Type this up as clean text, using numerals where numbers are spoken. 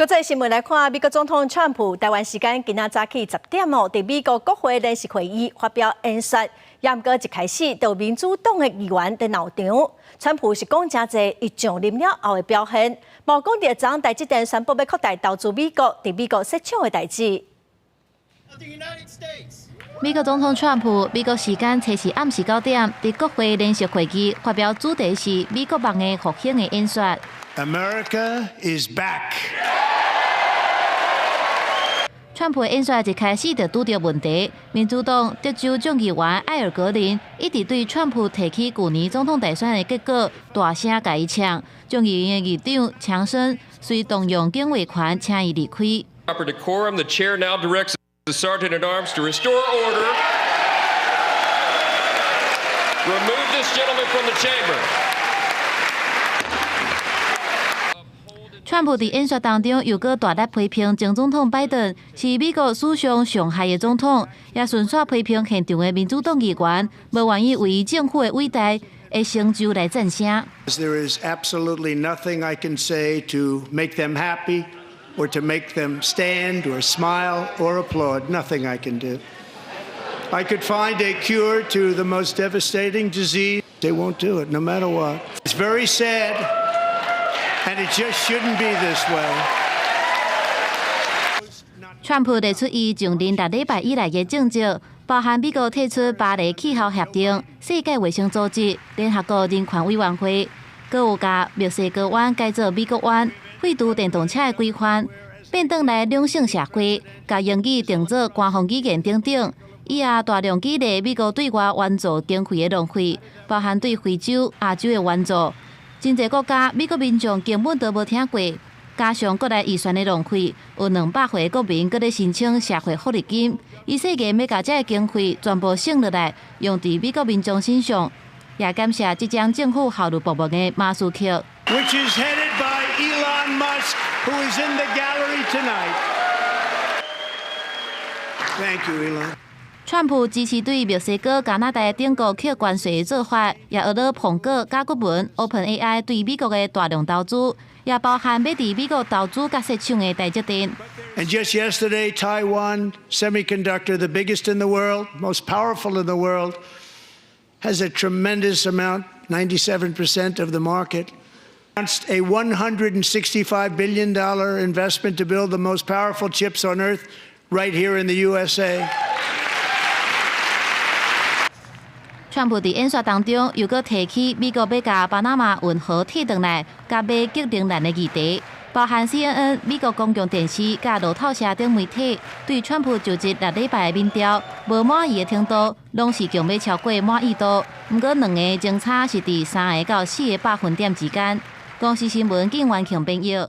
國際新聞來看，美國總統川普台灣時間今仔早起10點哦，佇美國國會聯席會議發表演說。毋過一開始，就民主黨的議員佇鬧場。川普是講誠濟，伊上任了後的表現，嘛講著昨台積電宣布欲擴大投資美國，佇美國設廠的代誌。美國總統川普，美國時間初四暗時9點，佇國會聯席會議發表主題是美國夢的復興的演說。 America is back。川普演說一開始就拄著問題，民主黨德州眾議員艾爾格林一直對川普提起舊年總統大選的結果大聲共伊嗆，眾議院的議長強生遂動用警衛權請伊離開。 Proper decorum, the chair now directs the sergeant at arms to restore order. Remove this gentleman from the chamber. 川普佇演說當中又閣大力批評前總統拜登是美國史上上害的總統，也順紲批評現場的民主黨議員無願意為伊政府的偉大的成就來讚聲。 There is absolutely nothing I can say to make them happy or to make them stand or smile or applaud. Nothing I can do. I could find a cure to the most devastating disease. They won't do it, no matter what. It's very sad. And it just shouldn't be this way. 川普列出伊上任6禮拜以來的政績，包含美國退出巴黎氣候協定、世界衛生組織、聯合國人權委員會，閣有共墨西哥灣改做美國灣、廢除電動車的規範、變轉來兩性社會、共英語定做官方語言等等。伊也大量舉例美國對外援助經費的浪費，包含對非洲、亞洲的援助。真濟國家，美國民眾根本都無聽過，加上國內預算的浪費，有200歲國民閣咧申請社會福利金。伊誓言欲共這个經費全部省落來，用佇美國民眾身上。也感謝這將政府效率部門的馬斯克。 Which is headed by Elon Musk, who is in the gallery tonight. Thank you, Elon. 川普支持對墨西哥、加拿大等國課關稅的做法，也學了蘋果、甲骨文、OpenAI 對美國的大量投資，也包含欲佇美國投資佮設廠的台積電。 And just yesterday, Taiwan Semiconductor, the biggest in the world, most powerful in the world, has a tremendous amount, 97% of the market, announced a $165 billion investment to build the most powerful chips on earth right here in the USA. 川普佇演說當中又閣提起美國欲共巴拿馬運河退轉來，共買格陵蘭的議題，包含 CNN、美國公共電視、佮路透社等媒體對川普就職6禮拜的民調無滿意的程度，攏是強欲超過滿意度。毋過兩個相差是佇3個到4個百分點之間。公視新聞警員強編譯。